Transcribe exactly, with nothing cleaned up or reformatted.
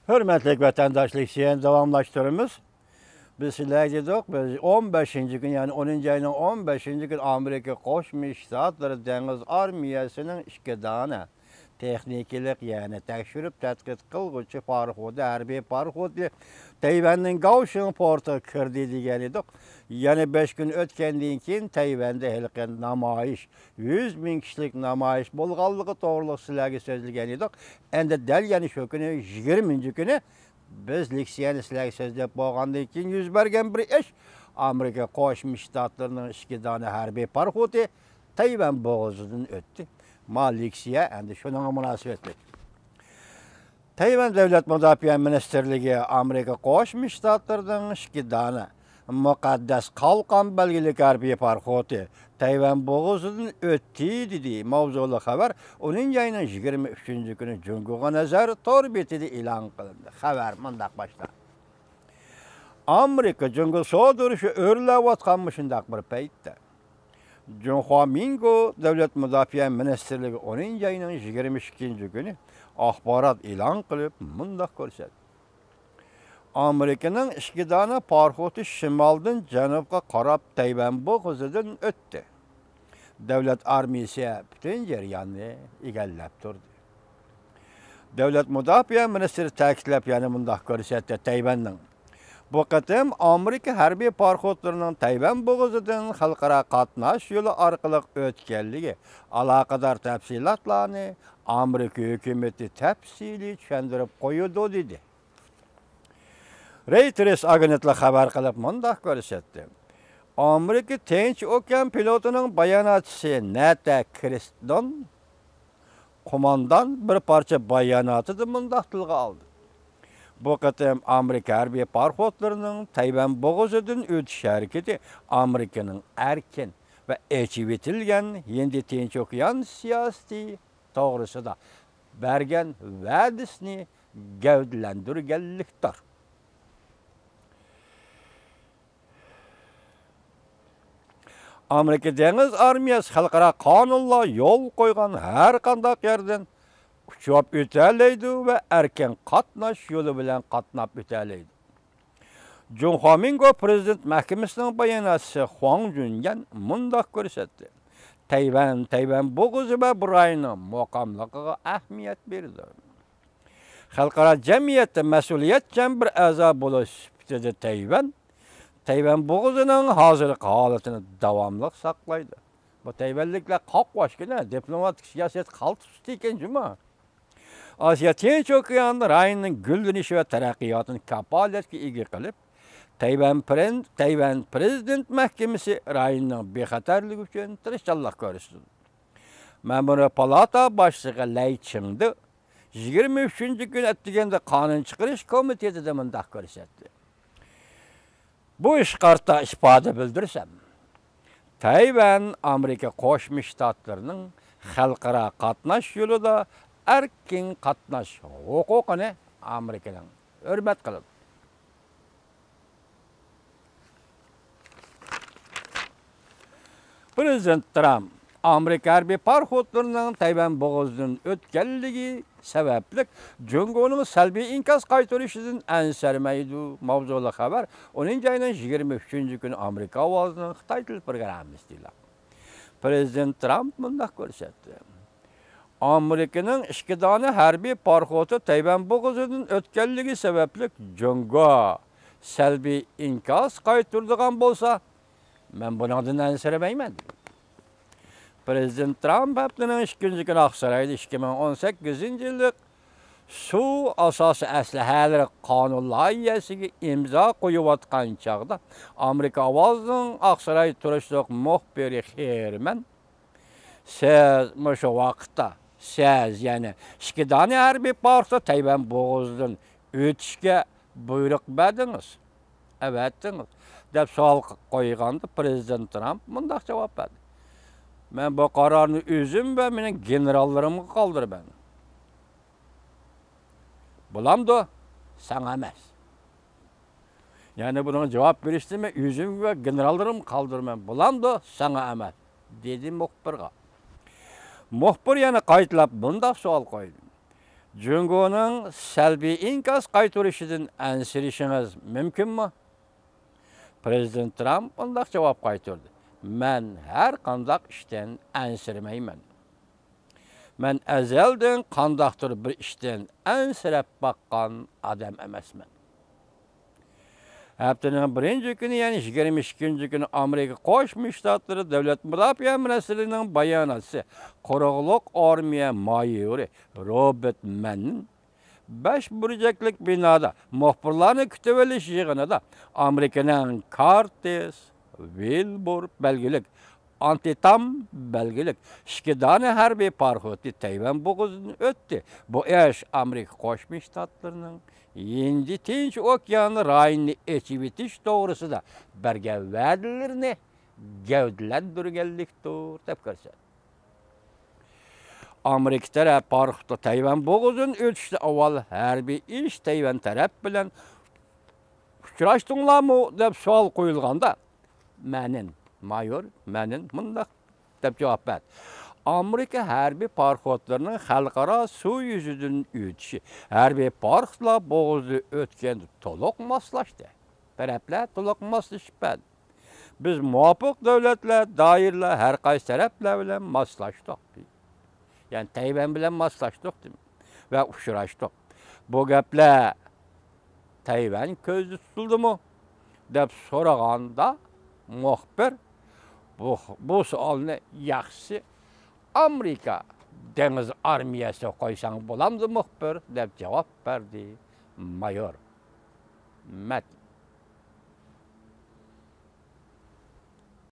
ھۆرمەتلىك ۋەتەنداشلار، سىيان داۋاملاشتۇرىمىز. بىز سىلەرگە دېدۇق، بىز ئون بەشىنچى كۈنى، يەنى ئونىنچى ئاينىڭ ئون بەشىنچى كۈنى ئامېرىكا قوشما شتاتلىرى دېڭىز ئارمىيەسىنىڭ ئىككى دانە تېخنىكىلىق، يەنى تەكشۈرۈپ تەتقىق قىلغۇچى پاراخوتى، ھەربىي پاراخوتى تەيۋەننىڭ گاۋشىڭ پورتىغا كىردى دېگەن ئىدۇق. يەنە بەش كۈن ئۆتكەندىن كېيىن تەيۋەندە ھېلىقى نامايىش، يۈز مىڭ كىشىلىك نامايىش بولغانلىقى توغرىلىق سىلەرگە سۆزلىگەن ئىدۇق. ئەمدى دەل يەنە شۇ كۈنى، يىگىرمىنچى كۈنى، بىز لېكسىيەنى سىلەرگە سۆزلەپ بولغاندىن كېيىن يۈز بەرگەن بىر ئىش، ئامېرىكا قوشما شتاتلىرىنىڭ ئىككى دانە ھەربىي پاراخوتى تەيۋەن بوغۇزىدىن ئۆتتى. ما لېكسىيە ئەمدى شۇنىڭغا مۇناسىۋەتلىك. تەيۋەن دۆلەت مۇداپىئە مىنىستىرلىكى ئامېرىكا قوشما شتاتلىرىنىڭ ئىككى دانە مۇقەددەس قالقان بەلگىلىك ھەربىي پاراخوتى تەيۋەن بوغۇزىدىن ئۆتتى، دېدى. ماۋزۇلۇق خەۋەر ئونىنچى ئاينىڭ يىگىرمە ئۈچىنچى كۈنى جۇڭگوغا نەزەر تور بېتىدە ئېلان قىلىندى. خەۋەر مۇنداق باشلانغان. ئامېرىكا جۇڭگو سودا ئۇرۇشى ئۆرلەۋاتقان مۇشۇنداق بىر پەيتتە، جۇڭخۇا مىنگو دۆلەت مۇداپىئە مىنىستىرلىكى ئونىنچى ئاينىڭ يىگىرمە ئىككىنچى كۈنى ئاخبارات ئېلان قىلىپ، مۇنداق كۆرسەتتى. ئامېرىكىنىڭ ئىككى دانە پاراخوتى شىمالدىن جەنۇبقا قاراپ تەيۋەن بوغۇزىدىن ئۆتتى. دۆلەت ئارمىيىسى پۈتۈن جەرياننى ئىگىلەپ تۇردى. دۆلەت مۇداپىئە مىنىستىرى تەكىتلەپ يەنە مۇنداق كۆرسەتتى، تەيۋەننىڭ بۇ قېتىم ئامېرىكا ھەربىي پاراخوتلىرىنىڭ تەيۋەن بوغۇزىدىن خەلقئارا قاتناش يولى ئارقىلىق ئۆتكەنلىكى ئالاقىدار تەپسىلاتلارنى ئامېرىكا ھۆكۈمىتى تەپسىلىي چۈشەندۈرۈپ قويىدۇ، دېدى. رېيتېرس ئاگېنتلىقى خەۋەر قىلىپ مۇنداق كۆرسەتتى. ئامېرىكا تىنچ ئوكيان پلوتىنىڭ باياناتچىسى نەتە كرىستون قوماندان بىر پارچە باياناتىدا مۇنداق تىلغا ئالدى. بۇ قېتىم ئامېرىكا ھەربىي پاراخوتلىرىنىڭ تەيۋەن بوغۇزىدىن ئۆتۈش ھەرىكىتى ئامېرىكىنىڭ ئەركىن ۋە ئېچىۋېتىلگەن ھىندى تىنچ ئوكيان سىياسىتى توغرىسىدا بەرگەن ۋەدىسىنى گەۋدىلەندۈرگەنلىكتۇر. ئامېرىكا دېڭىز ئارمىيەسى خەلقئارا قانۇنلار يول قويغان ھەر قانداق يەردىن ئۇچۇپ ئۆتەلەيدۇ ۋە ئەركىن قاتناش يولى بىلەن قاتناپ ئۆتەلەيدۇ. جۇڭخۇا مىنگو پىرېزىدېنت مەھكىمىسىنىڭ باياناتچىسى خۇاڭ جۈنيەن مۇنداق كۆرسەتتى. تەيۋەن، تەيۋەن بوغۇزى ۋە بۇ رايوننىڭ مۇقىملىقىغا ئەھمىيەت بېرىدۇ. خەلقئارا جەمئىيەتتە مەسئۇلىيەتچان بىر ئەزا بولۇش سۈپىتىدە تەيۋەن، تەيۋەن بوغۇزىنىڭ ھازىرقى ھالىتىنى داۋاملىق ساقلايدۇ. بۇ تەيۋەنلىكلەر قاقۋاشكىنە، دىپلوماتىك سىياسەت قالتىس تىكەن جۇما. ئاسىيا تىنچ ئوكيان رايونىنىڭ گۈللىنىشى ۋە تەرەققىياتىنى كاپالەتكە ئىگە قىلىپ، تەيۋەن پرېن-، تەيۋەن پرېزىدېنت مەھكىمىسى رايوننىڭ بىخەتەرلىكى ئۈچۈن تىرىشچانلىق كۆرسىتىدۇ. مەمۇرىي پالاتا باشلىقى لەي چىڭدې يىگىرمە ئۈچىنچى كۈنى ئەتىگەندە قانۇن چىقىرىش كومىتېتىدا مۇنداق كۆرسەتتى. بۇ ئىشقا قارىتا ئىپادە بىلدۈرسەم، تەيۋەن ئامېرىكا قوشما شتاتلىرىنىڭ خەلقئارا قاتناش يولىدا ئەركىن قاتناش ھوقۇقىنى ئامېرىكىنىڭ ھۆرمەت قىلىدۇ. پرېزىدېنت ترامپ ئامېرىكا ھەربىي پاراخوتلىرىنىڭ تەيۋەن بوغۇزىدىن ئۆتكەنلىكى سەۋەبلىك جۇڭگونىڭ سەلبىي ئىنكاس قايتۇرۇشىدىن ئەنسىرىمەيدۇ ماۋزۇلۇق خەۋەر ئونىنچى ئاينىڭ يىگىرمە ئۈچىنچى كۈنى ئامېرىكا ئاۋازىنىڭ خىتاي تىل پروگراممىسىدا ئېلان. پرېزىدېنت ترامپ مۇنداق كۆرسەتتى. ئامېرىكىنىڭ ئىككى دانە ھەربىي پاراخوتى تەيۋەن بوغۇزىدىن ئۆتكەنلىكى سەۋەبلىك جۇڭگو سەلبىي ئىنكاس قايتۇرىدىغان بولسا، مەن بۇنىڭدىن ئەنسىرىمەيمەن. پرېزىدېنت ترامپ ھەپتىنىڭ ئىككىنچى كۈنى ئاقسارايدا ئىككى مىڭ ئون سەككىزىنچى يىللىق سۇ ئاساسىي ئەسلىھەلىرى قانۇن لايىھەسىگە ئىمزا قويۇۋاتقان چاغدا، ئامېرىكا ئاۋازىنىڭ ئاقساراي تۇرۇشلۇق مۇخبىرى خېرمەن، سىز مۇشۇ ۋاقىتتا، سىز، يەنى ئىككى دانە ھەربىي پاراخوت تەيۋەن بوغۇزىدىن ئۆتۈشكە بۇيرۇق بەردىڭىز، ئەۋەتتىڭىز، دەپ سوئال قويغاندا، پرېزىدېنت ترامپ مۇنداق جاۋاب بەردى: مەن بۇ قارارنى ئۆزۈم ۋە مېنىڭ گېنېراللىرىمغا قالدۇرىمەن. بولامدۇ؟ ساڭا ئەمەس. يەنى بۇنىڭغا جاۋاب بېرىشنى مەن ئۆزۈمگە ۋە گېنېراللىرىمغا قالدۇرىمەن. بولامدۇ؟ ساڭا ئەمەس، دېدى مۇخبىرغا. مۇخبىر يەنە قايتىلاپ مۇنداق سوئال قويدى: جۇڭگونىڭ سەلبىي ئىنكاس قايتۇرۇشىدىن ئەنسىرىشىڭىز مۇمكىنمۇ؟ پرېزىدېنت ترامپ مۇنداق جاۋاب قايتۇردى: مەن ھەر قانداق ئىشتىن ئەنسىرىمەيمەن. مەن ئەزەلدىن قانداقتۇر بىر ئىشتىن ئەنسىرەپ باققان ئادەم ئەمەسمەن. ھەپتىنىڭ بىرىنچى كۈنى، يەنى يىگىرمە ئىككىنچى كۈنى ئامېرىكا قوشما شتاتلىرى دۆلەت مۇداپىئە مىنىستىرلىكىنىڭ باياناتچىسى، قۇرۇقلۇق ئارمىيە مايورى روبېرت مەننىن بەش بۇرجەكلىك بىنادا مۇخبىرلارنى كۈتۈۋېلىش يىغىنىدا ئامېرىكىنىڭ كارتېس، ۋىلبۇر بەلگىلىك، ئانتىتام بەلگىلىك ئىككى دانە ھەربىي پاراخوتى تەيۋەن بوغۇزىدىن ئۆتتى. بۇ ئىش ئامېرىكا قوشما شتاتلىرىنىڭ ھىندى تىنچ ئوكيان رايونىنى ئېچىۋېتىش توغرىسىدا بەرگەن ۋەدىلىرىنى گەۋدىلەندۈرگەنلىكتۇر، دەپ كۆرسەتتى. ئامېرىكا تەرەپ پاراخوتلار تەيۋەن بوغۇزىدىن ئۆتۈشتىن ئاۋۋال ھەربىي ئىش تەيۋەن تەرەپ بىلەن ئۇچراشتىڭلارمۇ؟ دەپ سوئال قويۇلغاندا، مەنىن، مايور مەنىن مۇنداق دەپ جاۋاب بەردى: ئامېرىكا ھەربىي پاراخوتلىرىنىڭ خەلقئارا سۇ يۈزىدىن ئۆتۈشى ھەربىي پاراخوتلار بوغۇزىدا ئۆتكەندە تولۇق ماسلاشتى. تەرەپلەر تولۇق ماسلىشىپ بەردى. بىز مۇۋاپىق دۆلەتلەر، دائىرىلەر، ھەر قايسى تەرەپلەر بىلەن ماسلاشتۇق. يەنى تەيۋەن بىلەن ماسلاشتۇق ۋە ئۇچراشتۇق. بۇ گەپلەر تەيۋەن كۆزدە تۇتۇلدىمۇ؟ دەپ سورىغاندا مۇخبىر، بۇ، بۇ سوئالنى ياخشىسى ئامېرىكا دېڭىز ئارمىيەسىگە قويساڭ بولامدۇ مۇخبىر؟ دەپ جاۋاب بەردى مايور مەت.